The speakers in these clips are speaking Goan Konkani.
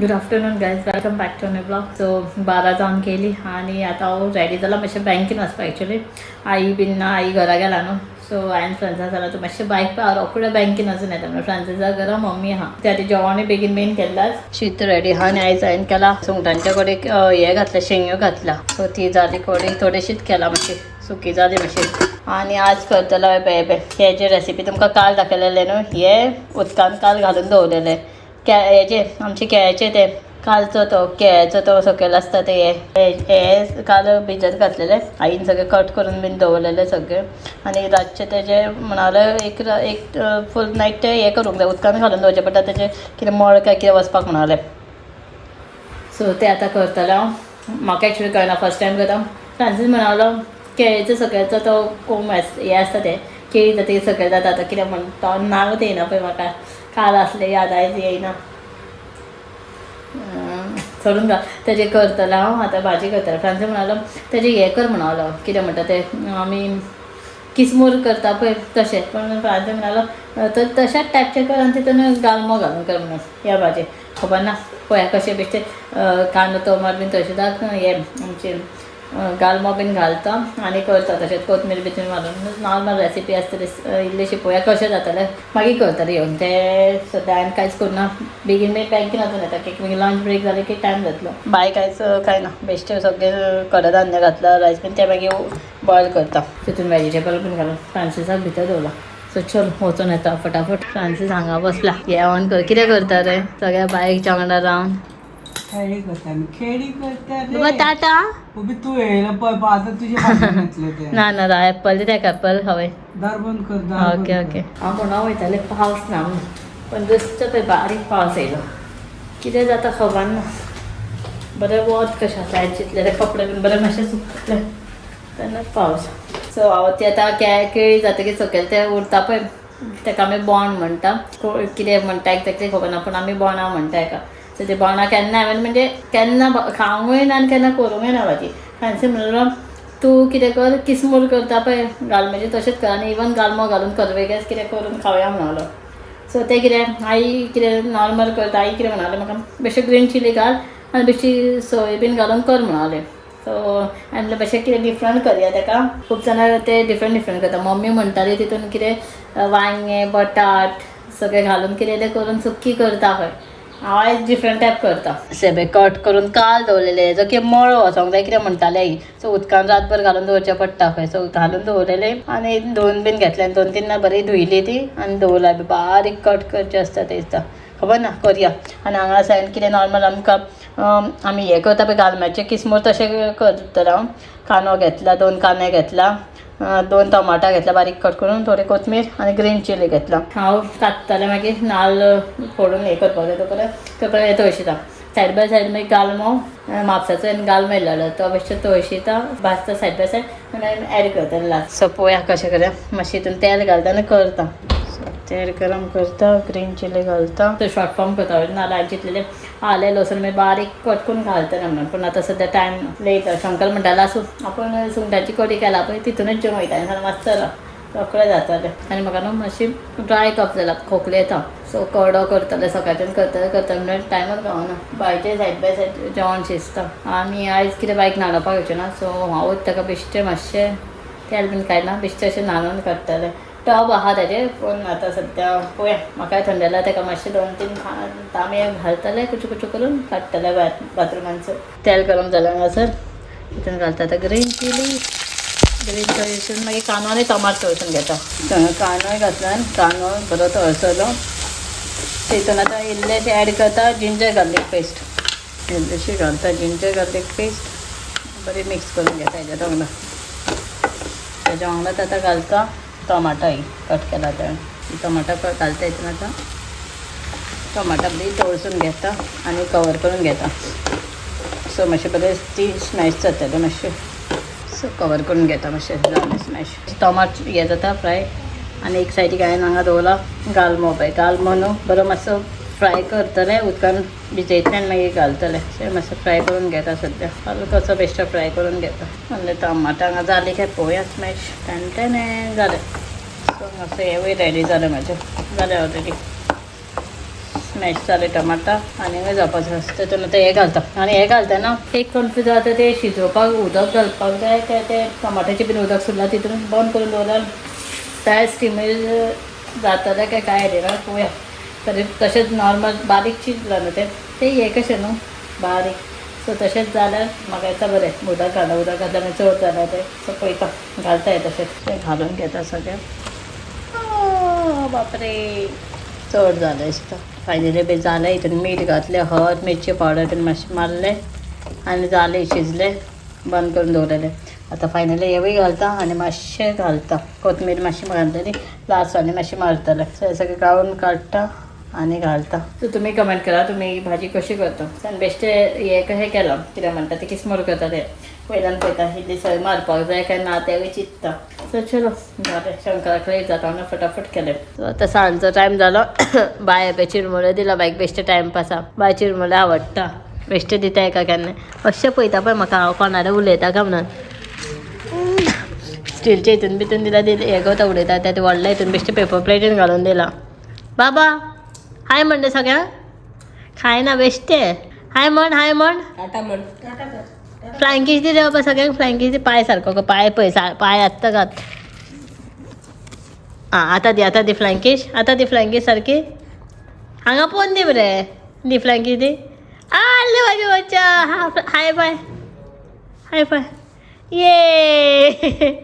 Good afternoon guys, welcome back to new vlog. So 12 जावन गेली आनी आतां हांव रेडी जाला मातशें बँकेन वचपाक. एक्चुली I been ना, आई घरा गेला न्हू. सो हांवें फ्रेंड्सा जाला तूं मातशें बायक पळय, हांव रोकडे बँकेन वचून येता म्हणल्यार. फ्रांसीसा घरा मम्मी आहा, त्या खातीर जेवणूय बेगीन बेगीन केल्लां. शीत रेडी आहा आनी आयज हांवें केला सुंगटांच्या कडेक हें घातलें, शेंग्यो घातल्या. सो ती जाली कडी, थोडीशीच केला, मातशी सुकी जाली मातशी. आनी आज करतलो हांवें बेबे हे जे रेसिपी तुमकां काल दाखयलेले न्हू, हे उदकान काल घालून दवरलेले हेजे आमचे केळ्याचे, ते कालचो तो केळ्याचो तो सकयल आसता ते हे हे काल भिजत घातलेले. आईन सगळे कट करून बीन दवरलेले सगळे आनी रातचे तेजे म्हणाले एक एक फूल नायट ते हे करूंक जाय, उदकान घालून दवरचें पडटा, तेजे कितें मळ काय कितें वचपाक म्हणाले. सो ते आतां करतलें हांव. म्हाका एक्चुली कळना, फर्स्ट टायम करता. फ्रांसीस म्हणालो केळीचो सकयलचो तो कोम हे आसता, ते केळी जातकीर सकयल जाता, आतां कितें म्हणटा, नांवच येयना पळय म्हाका. काल आसलें याद, आयज येयना. सोडून घाल. तेजें करतलें हांव आतां, भाजी करतलें. फ्रांसीस म्हणालो तेजें हें कर म्हणालो, कितें म्हणटा ते, आमी किसमूर करता पळय तशें. पण फ्रांसीस म्हणालो तर तशाच टायपचें कर आनी तितून गालमो घालून कर म्हणून ह्या भाजी. खबर ना, पळया कशें. बेश्टें कांदो टोमाट बीन तशेंच हे आमचे गालमो बीन घालता आनी करता तशेंच, कोथमीर बिथमीर घालून नॉर्मल रेसिपी आसतली. इल्लीशी पळोवया कशें जातलें, मागीर करतलें येवन तें. सद्या हांवें कांयच करूं ना, बेगीन बेगीन बँकेन वचून येता की मागीर लंच ब्रेक जालें की टायम जातलो. बाय कांयच कांय ना, बेश्टें सगळें कडधान्य घातलां, रायस बीन ते मागीर बॉयल करता, तितून वेजिटेबल बीन घालून. फ्रांसीसाक भितर दवरला. सो चल, वचून येता फटाफट. फ्रांसीस हांगा बसला, हे ऑन कर. कितें करता रे सगळ्या बायकच्या वांगडा रावन? खेळी करता आमी, खेळी करता रे. बाबा, टाटा. उबी तू येयला पळय, आतां तुजे फाटल्यान येतले ते. ना ना, एप्पल दी ताका, एप्पल हवंय. दार बंद कर, दार बंद ओके. कर. ओके. हांव म्हणून वयतालें पावस ना म्हणून, पण बेश्टो पळय बारीक पावस येयलो. कितें जाता खबर ना. बरें वत कशें आसा, हांवें चिंतलेले कपडे बीन बरे मातशे सुकले तेन्नाच पावस. सो हांव ती आतां केळी जातकीर सकयल ते उरता पळय, ताका आमी बोंड म्हणटा, कितें म्हणटा एक्जेक्टली खबर ना, पूण आमी बोंडां म्हणटा हेका. सो ते बोंडां केन्ना हांवें म्हणजे केन्ना खावंकूय ना आनी केन्ना करूंकय ना भाजी. फ्रांसीस म्हणलो तूं कितें कर, किसमूर करता पळय गालम्याचें तशेंच कर आनी इवन गालमो घालून कर, वेगळेंच कितें करून खावया म्हणलो. सो तें कितें आई कितें नॉर्मल करता. आई कितें म्हणाले म्हाका, बेश्टें ग्रीन चिली घाल आनी बेश्टी सोय बीन घालून कर म्हणाले. सो हांवें म्हणलें बेश्टें कितें डिफरंट करया ताका. खूब जाणां ते डिफरंट डिफरंट करता. मम्मी म्हणटाली तितून कितें वांयगें, बटाट सगळें घालून कितें तें करून सुकी करता खंय. हांव आयज डिफरंट टायप करता. सेबे कट करून काल दवरलेले, जो कितें मळो वचोंक जाय कितें म्हणटाले आई. सो उदकान रातभर घालून दवरचें पडटा खंय. सो घालून दवरलेले आनी धुवन बीन घेतले आनी दोन तीन बरी धुयली ती आनी दवरला. बारीक कट करचे आसता ते दिसता, खबर ना, करया. आनी हांगा सायन कितें नॉर्मल आमकां आमी हें करता पळय गालम्याचें किसमूर तशें करतलें हांव. कांदो घेतला, दोन कांदे घेतला, दोन टमाटां घेतला बारीक कट करून, थोडी कोथमीर आनी ग्रीन चिली घेतला. हांव कात्तलें, मागीर नाल्ल फोडून हें करपाक जाय. तो पर्यंत हें तळशिता सायड बाय सायड. मागीर गालमो म्हापसाचो आनी गालमो येयलेलो तो बेश्टो तळशिता, भाजता सायड बाय सायड आनी एड करतलें लास्ट. सो पळोवया कशें करया. मातशें हितून तेल घालता आनी करता. सो तेल गरम करता, ग्रीन चिली घालता. तो शॉर्ट फॉर्म करता. नाल्यार हांवें चिंतलेलें आलें लसूण मागीर बारीक कट करून घालतलें म्हणून, पूण आतां सद्या टायम लेट. शंकर म्हणटालो आसूं, आपूण सुंगटाची कडी केला पळय तितूनच जेवण वयता आनी मातसो जालो रोखडें जातलें. आनी म्हाका न्हू मातशी ड्राय कफ जाला, खोकले येता. सो कडो करतलें सकाळच्यान, करतलें करतलें म्हणल्यार टायमच गावना. बायचें सायड बाय सायड जेवण शिजता. आनी आयज कितें बायक न्हाणोवपाक येवचें ना, सो हांवूच ताका बेश्टें मातशें तेल बीन कांय ना, बेश्टें अशें न्हाणोवन काडटलें. टब आहा ताजें, पूण आतां सद्या पळोवया. म्हाकाय थंड जाल्यार ताका मातशें दोन तीन तांबे घालतलें, कुचू कुचू करून काडटलें बाथरुमांचो. तेल गरम जालें हांगासर, तितून घालता आतां ग्रीन चिली. ग्रीन तळसून मागीर कांदो आनी टमाट तळसून घेता. कांदोय घातला आनी कांदो बरो तळसलो, तितून आतां इल्लेशें एड करता जिंजर गार्लीक पेस्ट. इल्लेशी घालता जिंजर गार्लीक पेस्ट, बरी मिक्स करून घेता हेज्या वांगडा. तेज्या वांगडाच आतां घालता टमाटाय कट केला ते टमाटा घालता हितून. आतां टमाटा बरी तळसून घेता आनी कवर करून घेता. सो मातशें बरें ती स्मॅश जातलें मातशें. सो कवर करून घेता, मातशें जालें स्मॅश. टमाट हें जाता फ्राय आनी एक सायडीक हांवें हांगा दवरला गालमो. पळय गालमो न्हू, बरो मातसो फ्राय करतलें, उदकान भिजयतलें आनी मागीर घालतलें. सो मातसो फ्राय करून घेता सद्या, हलकोसो बेश्टो फ्राय करून घेता. म्हणलें टमाटां हांगा जालीं काय पळोवया. स्मॅश टॅन जालें. सो मातसो हेंवूय रेडी जालें, म्हाजें जालें ऑलरेडी. स्मॅश. मॅश जाले टमाटा आनी जावपाचें आसा तेतून आतां हें घालता. आनी हें घालतना एक कन्फ्यूज जाता, ते शिजोवपाक उदक घालपाक जाय काय ते टमाट्याचें बीन उदक सुटलां तितून बंद करून दवरल्यार काय स्टिमर जातलें काय काय आयडिया पळोवया. तरी तशेंच नॉर्मल बारीक चिंतलां न्हू तें, तें हें कशें न्हू बारीक, सो तशेंच जाल्यार म्हाका दिसता बरें. उदक घालूं, उदक घातल्यार मागीर चड जाल्यार तें, सो पळयता घालता हें तशेंच तें घालून घेता सगळें. बापरे चड जालें दिसता. फायनली बी जालें, हितून मीठ घातलें, हळद मिरची पावडर बीन मातशें मारलें आनी जालें, शिजलें, बंद करून दवरलेलें. आतां फायनली हेवूय घालता आनी मातशें घालता कोथमीर मातशी घालतली लास्ट आनी मातशें मारतलें. सो हें सगळें गाळून काडटा आनी घालता. सो तुमी कमेंट करा तुमी भाजी कशी करता. आनी बेश्टें हें कशें केलां कितें म्हणटा तें किस्मूर करता तें वयल्यान पळयता इल्ली सय मारपाक जाय काय ना तेंवूय चिंत्ता. सो चलो जालें, शंकराक लेट जाता म्हणून फटाफट केलें. सो आतां सांजचो टायम जालो. बाय पळय चिरमुले दिला बायक, बेश्टें टायमपास आसा. बाय चिरमुले आवडटा, बेश्टें दिता एका केन्ना. अशें पळयता पळय म्हाका हांव कोणाकडेन उलयता काय म्हणून. स्टीलच्या हितून बितून दिला दिलें हें करता उडयता त्या व्हडल्या हितून बेश्टें पेपर प्लेटीन घालून दिला. बाबा हाय म्हणटा सगळ्यांक, खायना बेश्टें हाय म्हण, हाय म्हण. टाटा म्हण. फ्लायंग दी रे बाबा सगळ्यांक, फ्लायंग दी. पांय सारको पांय पळय, पांय आत्तां घात. आं आतां दी, आतां दी फ्लायंग कीस, आतां दी फ्लायंग कीस सारकी. हांगा पळोवन दी मरे, दी फ्लायंग कीस दी. आल्ले म्हाजे बच्चा, हाय बाय, हाय बाय, ये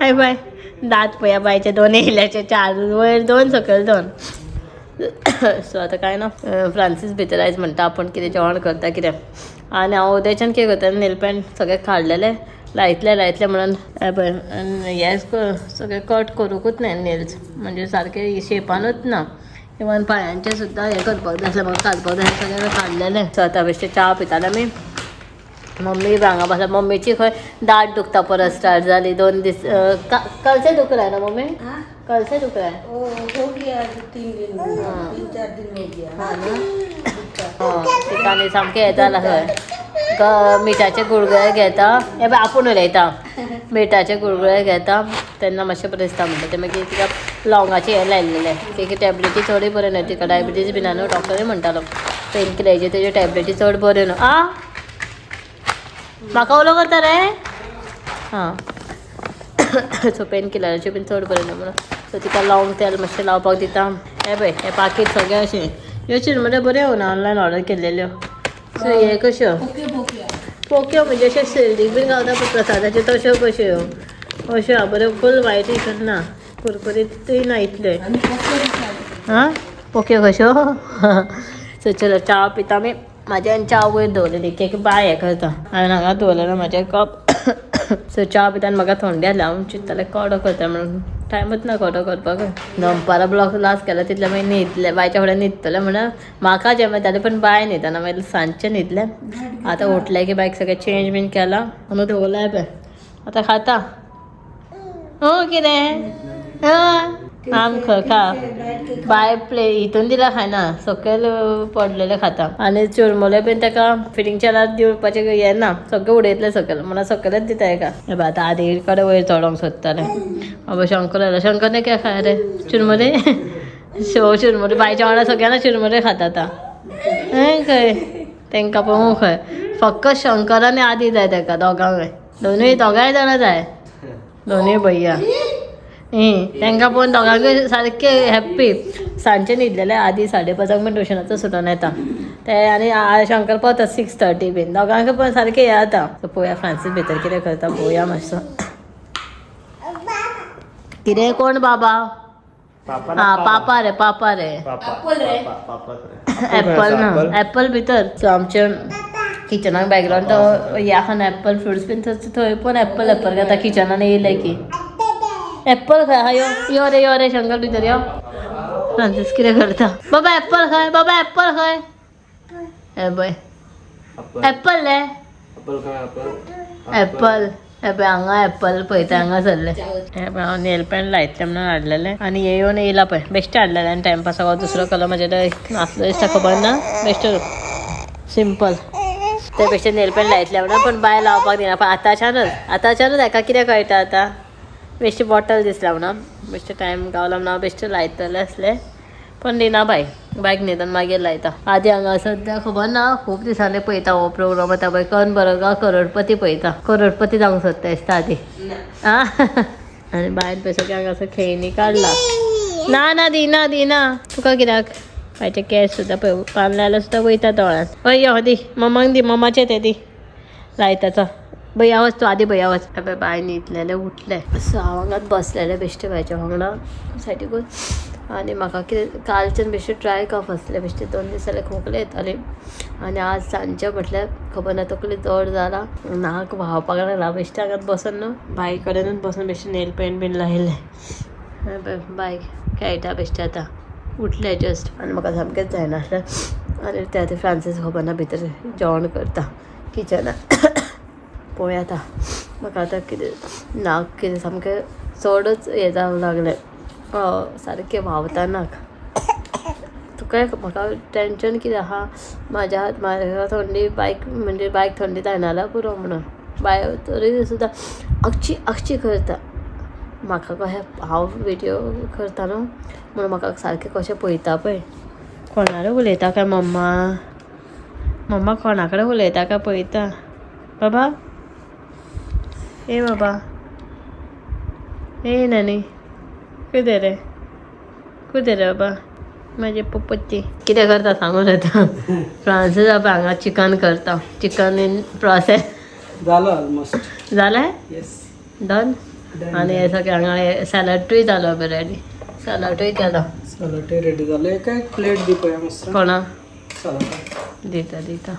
हाय बाय. दांत पळया बायचे दोन येयल्याचे, चार वयर दोन सकयल दोन. सो आतां कांय ना, फ्रांसीस भितर आयज म्हणटा आपूण कितें जेवण करता कितें. आनी हांव उद्याच्यान कितें करता, नेल पेंट सगळें काडलेलें लायतलें लायतलें म्हणून हें पळय हें सगळें कट करूंकूच ना नेल्स, म्हणजे सारकें शेपानूच ना. इवन पांयांचें सुद्दां हें करपाक जाय आसलें म्हाका, काडपाक जाय सगळें काडलेलें. सो आतां बेश्टें च्या पितालें आमी. मम्मी बी हांगा बसला. मम्मीची खंय दाट दुखता परत स्टार्ट जाली 2 दीस. कल से दुख रहा है ना मम्मी? कल से दुख रहा है? हो गया 3 दिन, 3-4 दिन हो गया. हां ना, तिका न्ही सामकें हें जालां खंय. मिठाचे गुळगुळे घेता, हे पळय आपूण उलयता, मिठाचे गुळगुळे घेता तेन्ना मातशें बरें दिसता म्हणटा. तें मागीर तिका लवंगाचें हें लायलेलें, की टॅबलेटी चडूय बऱ्यो न्हय तिका, डायबिटीज बीन न्हू, डॉक्टरूय म्हणटालो पेन किलराच्यो तेज्यो टॅबलेटी चड बऱ्यो न्हू. आ म्हाका उलो करता रे? हां सो पेन किलराच्यो बीन चड बऱ्यो न्हू म्हणून सो तिका लवंग तेल मातशें लावपाक दिता. हें पळय हें पाकीट सगळें अशें ह्यो चिरमुल्यो बऱ्यो येवना ऑनलायन ऑर्डर केल्लेल्यो. सो हे कश्यो पोक्यो म्हणजे अशें शिर्डीक बीन गावता पळय प्रसादाच्यो तश्यो कश्यो अश्यो आहा बऱ्यो, फूल वायट हितून ना, कुरकुरीतूय ना इतल्यो. हां पोक्यो कश्यो. सो चलो च्या पिता आमी. म्हाज्यान च्या वयर दवरलेली केक बाय हें करता, हांवें हांगा दवरलेलो म्हाजें कप. सो च्या पिता आनी म्हाका थंडी जाल्या, हांव चिंत्तालें कडो करता म्हणून, टायमूच ना कडो करपाक. दनपारां ब्लॉग लास्ट केला तितलें मागीर न्हिदलें, बायच्या फुडें न्हिदतलें म्हणून म्हाका जें येतालें पण बाय न्हिदना, मागीर सांजचें न्हिदलें. आतां उठलें की बायक सगळें चेंज बीन केलां आनी दवरलां पळय आतां खाता. हो कितें आम खा बाय प्ले हितून दिला खायना, सकयल पडलेलें खाता. आनी चुरमुले बीन ताका फिडींग चॅनल दिवपाचें हें ना, सगळें उडयतलें सकयल म्हणून सकयलच दिता हेका. हे आतां आदी कडेन वयर चडोंक सोदतालें. अबे शंकर आयला, शंकर ने काय खाय रे चुरमुरे? शो चुरमुरे बायच्या वांगडा सगळ्यांना चुरमुरे खाता आतां. खंय तांकां पळोवंक खंय फक्त शंकर आनी आदी जाय ताका, दोगांकय, दोनूय दोगांय जाणां जाय, दोनूय भैया. तांकां पळोवन दोगांकय सारकें हॅप्पी. सांजचें न्हिदलेलें आदी 5:30 बीन ट्युशनाचो सुटून येता ते, आनी शंकर पावता 6:30 बीन, दोगांकय पळोवन सारकें हें जाता. सो पळोवया फ्रांसीस भितर कितें करता पळोवया मातसो. कितें कोण बाबा? आं पापा रे, पापा रे, एप्पल ना, एप्पल भितर. सो आमच्या किचनाक बॅकग्रावंड तो हे आहा न्हू एप्पल फ्रुट्स बीन, थंय पण एप्पल एप्पल घेता किचनान येयले की एप्पल खंय आहा? यो यो रे, यो रे शंकर भितर यो. फ्रांसीस कितें करता? बाबा एप्पल खंय, बाबा एप्पल खंय? हे पळय एप्पल रे, एप्पल हे पळय हांगा एप्पल पळयता हांगा सरलें. हे पळय हांव नेल पेंट लायतलें म्हणून हाडलेलें आनी हे येवन येयला पळय बेश्टें हाडलेलें आनी टायमपास दुसरो कलर म्हाजे कडेन नासलो दिसता, खबर ना, बेश्टो सिंपल ते बेश्टे नेल पेंट लायतलें म्हणून, पण बाय लावपाक दिना. पण आतांच्यानच आतांच्यानच हेका कितें कळटा आतां, बेश्टें बॉटल दिसला म्हणून बेश्टें टायम गावला म्हणून हांव बेश्टें लायतलें आसलें, पण दिना बाय. बायक न्हिदन मागीर लायता. आदी हांगा सद्या खबर ना, खूब दिसांनी पळयता हो प्रोग्राम. आतां पळय कोण बरोबर करोडपती पळयता, करोडपती जावंक सोदता दिसता आदी. आ आनी बायन पळय सगळें हांगासर खेळणी काडला. ना ना दिना दिना तुका कित्याक. बायचे केंस सुद्दां पळय पान लायल्यार सुद्दां वयता दोळ्यांत. हय यो दी मम्माक दी, मम्माचे ते दी लायताचो. बया वच तूं आदी, बया वच. पळय बाय न्हिदलेलें उठलें. सो हांव हांगात बसलेलें बेश्टें बायच्या वांगडा सायडीकूच. आनी म्हाका कितें कालच्यान बेश्टें ड्राय कफ आसलें, बेश्टें 2 दीस जाले खोकले येताली. आनी आज सांजचें म्हटल्यार खबर ना तकली जड जाला, नाक व्हांवपाक लागला. बेश्टें हांगात बसून न्हू बाय कडेनूच बसून बेश्टें नेल पेंट बीन लायलें. बाय खेळटा बेश्टें आतां उठलें जस्ट. आनी म्हाका सामकेंच जायनासलें. आनी त्या खातीर फ्रांसीस खबर ना भितर जेवण करता किचनान. पळोवया आतां. म्हाका आतां कितें नाक कितें सामकें चडच हें जावंक लागलें, सारकें व्हांवता नाक. तुकाय म्हाका टेंशन कितें आहा, म्हाज्या म्हाका थंडी बायक म्हणजे बायक थंडी जायना जाल्यार पुरो म्हणून. बाय तरी सुद्दां अक्षी अक्षी करता. म्हाका कशें हांव व्हिडियो करता न्हू म्हणून म्हाका सारकें कशें पळयता पळय. कोणा कडेन उलयता काय मम्मा, मम्मा कोणा कडेन उलयता काय पळयता. बाबा ए बाबा ए नानी कितें रे, कितें रे बाबा म्हाजे पप्पची कितें करता सांगून येता. फ्रांसीस बाबा हांगा चिकन करता, चिकन इन प्रोसेस जालो ऑलमोस्ट. जालें? येस. डन. आनी हे सगळें हांगा सॅलडूय जालो रेडी, सॅलडूय केलो. सलाटय रेडी जालो. एक एक प्लेट दी पळया मातसो. कोणा सलाटा. दिता दिता.